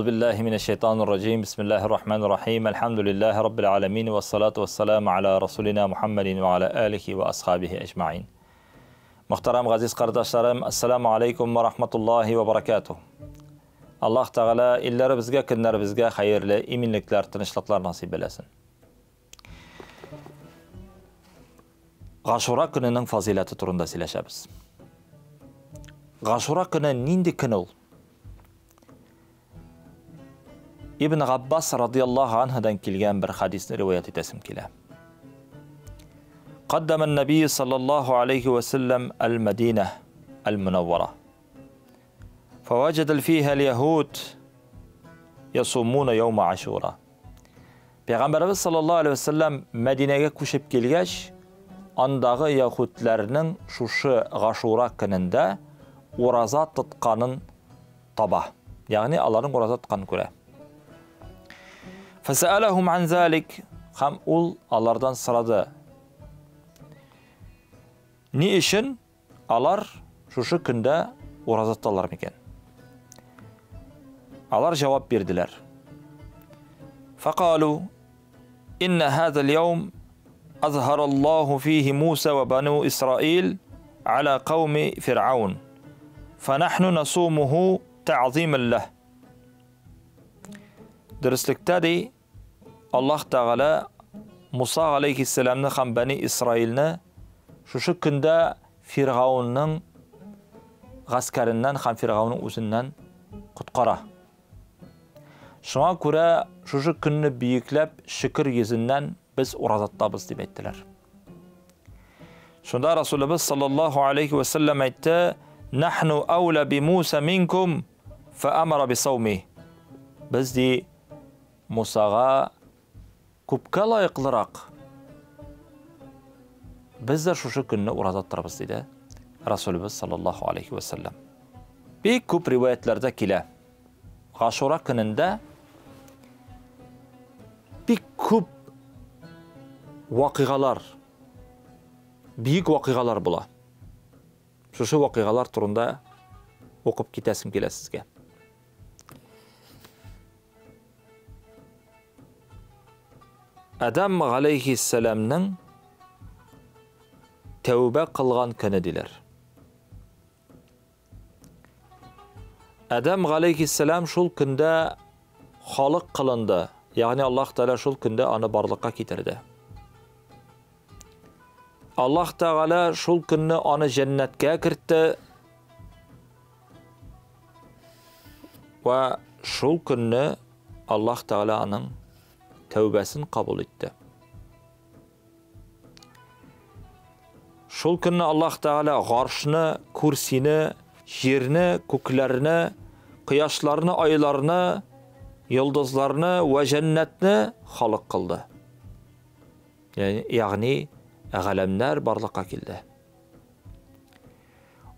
Әгъузу биллаһи минәш-шайтанир раҗим. Бисмиллаһир рахманир рахим. Әлхәмдүлиллаһи раббил аламин вә салату вәссәламу аля расулина Мухаммадин вә аля алихи вә асхабихи әҗмаин. Мөхтәрәм газиз кардәшләрем, ассаламу алейкум вә рахматуллаһи вә баракатуһ. Аллаһ Тәгалә илләребезгә, көннәребезгә хәерле иминлекләр, тынычлыклар насыйп әйләсен. Гашура көненең фазыйләте турында сөйләшәбез. Гашура көне нинди көн ул? Ибн Габбас радияллаһу анһудан килгән бер хадисне риваять итәсем килә. Каддама an-наби саллаллаһу алейхи ва саллям аль-Мадина аль-Мунаввара. Фаваҗада фиха al-яһуд ясумуна яума Ашура. Пәйгамбәребез саллаллаһу алейхи ва саллям Мәдинәгә күчеп килгәч, андагы яһүдләрнең шушы Гашура көнендә ураза тотканын таба. Ягъни аларның ураза тотканын күрә. Фәсәләһум ан залик, һәм ул алардан сорады. Ни өчен алар шушы көндә ураза тоталар микән? Алар җавап бирделәр. Фақалу инна хаза al-yawm азһара Аллаһу фихи Муса ва бану Исраил аля кауми Фиръаун. Фанахну насумуху та'зиман лах. Дөреслектә ди, Аллаһ Тәгалә Муса алейхиссәламны һәм Бәни Исраилне шушы көндә Фирғаунның гаскәреннән һәм Фирғаунның үзеннән коткара. Шуңа күрә шушы көнне бөекләп, шөкер йөзеннән без ураза тотабыз дип әйттеләр. Шунда Расулыбыз саллаллаһу алейхи ва саллям әйтте: "Нахну аула би Муса минкум", фа амара би сауми. Без ди Мусага күпкә лаеклырак. Без дә шушы көнне ураза тотарбыз диде Расулыбыз саллаллаһу алейхи ва саллям. Бик күп риваятларда килә. Гашура көнендә бик күп вакыйгалар, бөек вакыйгалар була. Шушы вакыйгалар турында укып китәсем килә сезгә. Адам алейхиссәламның тәүбә кылган көне диләр. Адам алейхиссәлам шул көндә халык кылынды. Ягъни Аллаһ Тәгалә шул көндә аны барлыкка китерде. Аллаһ Тәгалә шул көнне аны җәннәткә кертте. Ва шул көнне Аллаһ Тәгалә аның тәүбәсен кабул итте. Шул көнне Аллаһ Тәгалә гаршны, курсине, җирне, күкләрне, кояшларны, айларны, йолдызларны вә җәннәтне халык кылды. Ягъни галәмнәр барлыкка килде.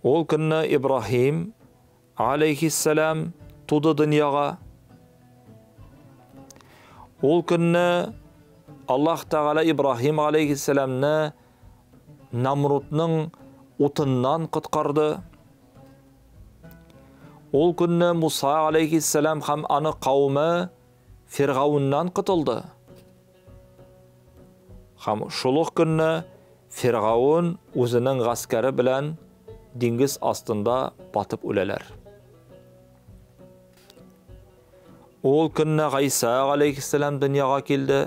Ул көнне Ибраһим алейхиссалам туды дөньяга. Ул көнне Аллаһ Тәгалә Ибраһим алейхиссаламны Намрудның утыннан коткарды. Ул көнне Муса алейхиссалам һәм аны кавымы Фиргауннан котылды. Һәм шул ук көнне Фиргаун үзенең гаскәре белән диңгез астында батып үләләр. Ул көнне Гайса алейхиссалам дөньяга килде.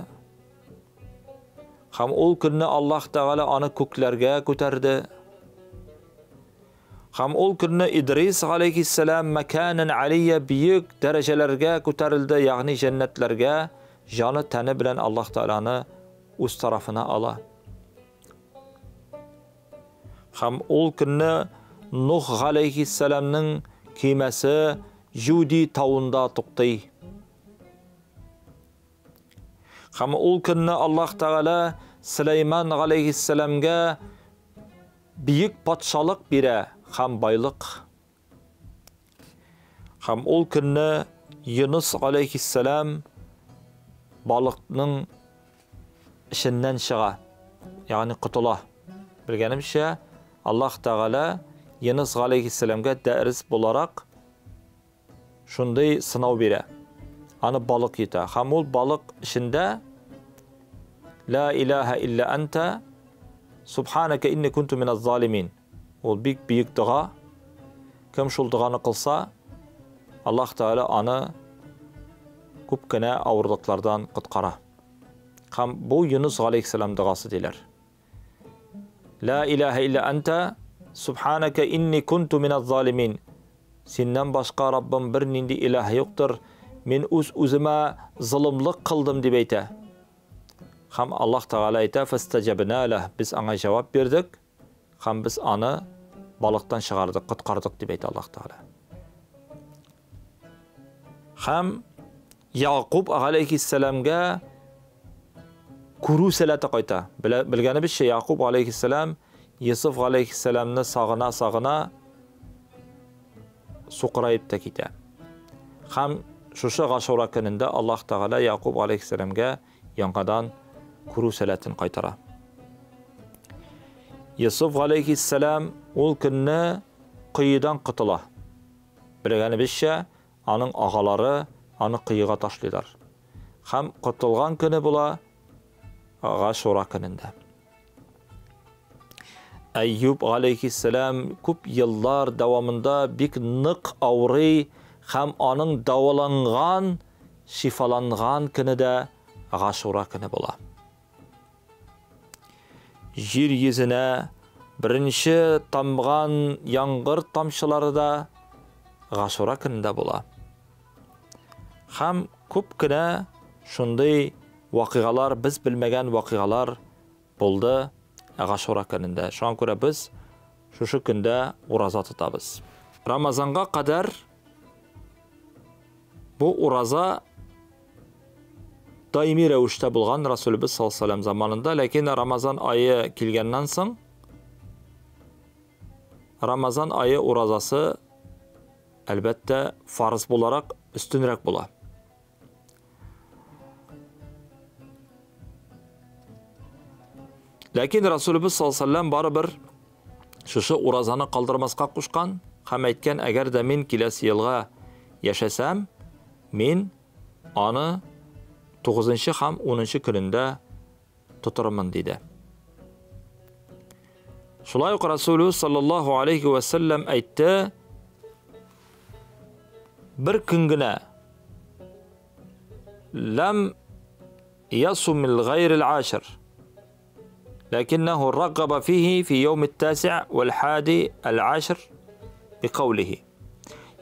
Һәм ул көнне Аллаһ Тәгалә аны күкләргә күтәрде. Һәм ул көнне Идрис алейхиссалам мәканен алия бөек дәрәҗәләргә күтәрелде, ягъни җәннәтләргә җаны тәне белән Аллаһ Тәгаләне үз тарафына ала. Һәм ул көнне Нух галәйһиссәламның көймәсе Җуди тавында туктый. Һәм ул көнне Аллаһ Тәгалә Сөләйман галәйһиссәламгә бөек патшалык бирә һәм байлык. Һәм ул көнне Юнус алейхиссалам балыкның эченнән чыга, ягъни котыла. Белгәнемчә, Аллаһ Тәгалә Юнус алейхиссаламга дәрес буларак шундый сынау бирә. Аны балык йота. Һәм ул балык эчендә Ла илаһа илля анта субханака инни кунту миназ залимин. Ул бик бөек дога. Кем шул доганы кылса, Аллаһ Тәгалә аны күп кенә авырлыклардан коткара. Һәм бу Юнус галәйһиссәлам догасы диләр. Ла илаһа илля анта субханака инни кунту миназ залимин. Синнән башка Раббым бер нинди илаһ юктыр. Мин үз үземә золымлык кылдым дип әйтә. Һәм Аллаһ Тәгалә әйтә, фастаҗабна лах, без аңа җавап бирдек һәм без аны балыктан чыгардык, коткардык дип әйтә Аллаһ Тәгалә. Һәм Якуб алейхиссәламгә күрү сәләте кайта. Белгәнебезчә, Якуб алейхиссәлам Йосыф алейхиссәламны сагына-сагына сукыраеп та китә. Һәм шушы Гашура көнендә Аллаһ Тәгалә Якуб алейхиссәламгә яңадан күрү сәләтен кайтара. Йосыф алейхиссәлам ул көнне коедан котыла. Белгәнебезчә, аның агалары аны коега ташлыйлар. Һәм котылган көне була Гашура көнендә. Әйюб алейхиссәлам күп еллар дәвамында бик нык авырый һәм аның дәваланган, шифаланган көне дә Гашура көне була. Җир йөзенә беренче тамган яңгыр тамчылары да Гашура көнендә була. Һәм күп кенә шундый вакыйгалар, без белмәгән вакыйгалар булды Гашура көнендә. Шуңа күрә без шушы көндә ураза тотабыз. Рамазанга кадәр бу ураза даими рәвештә булган Расулыбыз саллаллаһу алейһи ва сәлләм заманында, ләкин Рамазан ае килгәннән соң Рамазан ае уразасы әлбәттә фарыз буларак өстенрәк була. Ләкин Расулыбыз саллаллаһу алейһи ва сәлләм барыбер шушы уразаны калдырмаска кушкан һәм әйткән, әгәр дә мин киләсе елга яшәсәм, мин аны 9 һәм 10 көнендә тотырмын, диде. Шулай ук Расулыбыз саллаллаһу алейхи ва сәлләм әйтте, бер көн генә ләм ясумил гайрил ашир, ләкиннәһу раггаба фихи фи яумит тасиъ вал хади ал ашир бикаулихи.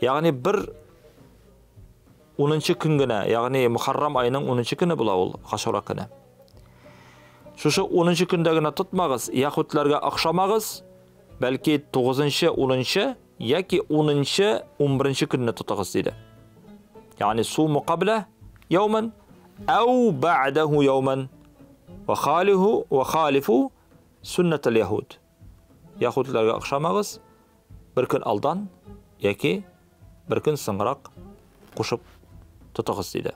Ягъни бер 10 көн генә, ягъни Мухаррам аеның 10 көне була ул Гашура көне. Шушы 10 көндә генә тотмагыз, яһүдләргә охшамагыз, бәлки 9, 10 яки 10, 11 көнне тотыгыз, диде. Ягъни суму кабла яуман ау бa'даһу яуман ва халиху ва халифу суннатал яһуд. Яһүдләргә охшамагыз, бер көн алдан яки бер көн соңрак кушып тотыгыз, диде.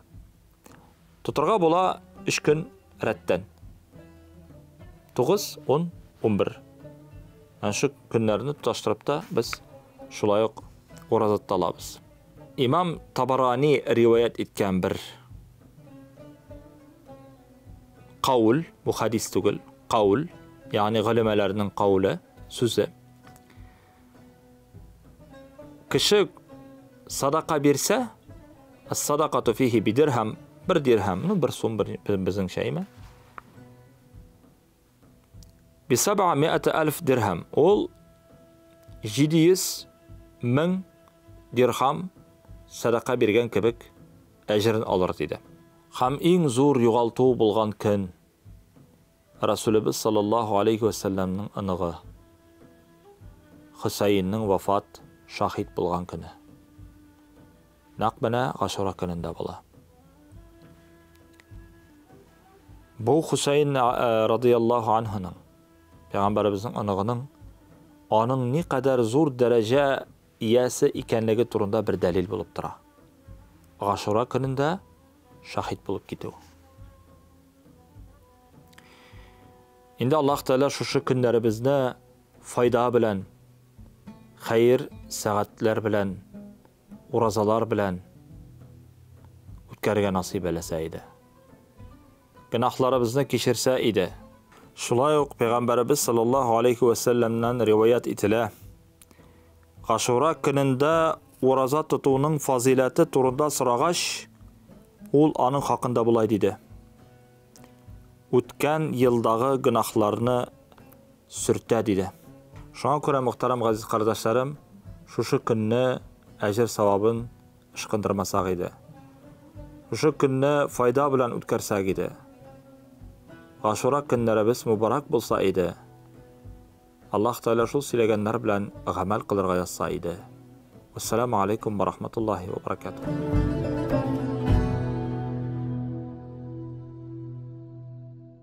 Тотырга була 3 көн рәттән. 9, 10, 11. Әнә шу көннәрне тоташтырып та без шулай ук ураза тота алабыз. Имам Табарани риваят иткән бер каул, бу хадис түгел, каул, ягъни галимәләрнең каулы, сүзе. Кеше садака бирсә, ас-садакату фихи бидирхам, бер дирхам, ну бер сум, бер безнең шәйме? Би саб'a ми'ата алф дирхам. Ул 700 мең дирхам садака биргән кебек әҗерен алыр, диде. Һәм иң зур югалту булган көн Расулыбыз саллаллаһу алейхи ва сәлләмнең оныгы Хөсәйннең вафат шаһит булган көне. Нәкъ менә Гашура көнендә була. Бу Хөсәйн радияллаһу анһуның, пәйгамбәребезнең оныгының, аның ни кадәр зур дәрәҗә иясе икәнлеге турында бер дәлил булып тора. Гашура көнендә шаһит булып китү. Инде Аллаһ Тәгалә шушы көннәребезне файда белән, хәер сәгатьләр белән, уразалар белән үткәрергә насыйп әйләсә иде. Гөнаһларыбызны кичерсә иде. Шулай ук Пәйгамбәребез саллаллаһу алейхи вә сәлләмнән риваять ителә. Гашура көнендә ураза тотуның фазыйләте турында сорагач, ул аның хакында болай диде. Үткән елдагы гөнаһларны сөртә, диде. Шуңа күрә, мөхтәрәм газиз кардәшләрем, шушы көнне әҗер-савабын ычкындырмасак иде. Шушы көнне файда белән үткәрсәк иде. Гашура көннәребез мубарак булса иде. Аллаһ Тәгалә шул сөйләгәннәр белән гамәл кылырга язса иде. Вассаламу алейкум ва рахматуллахи ва баракатух.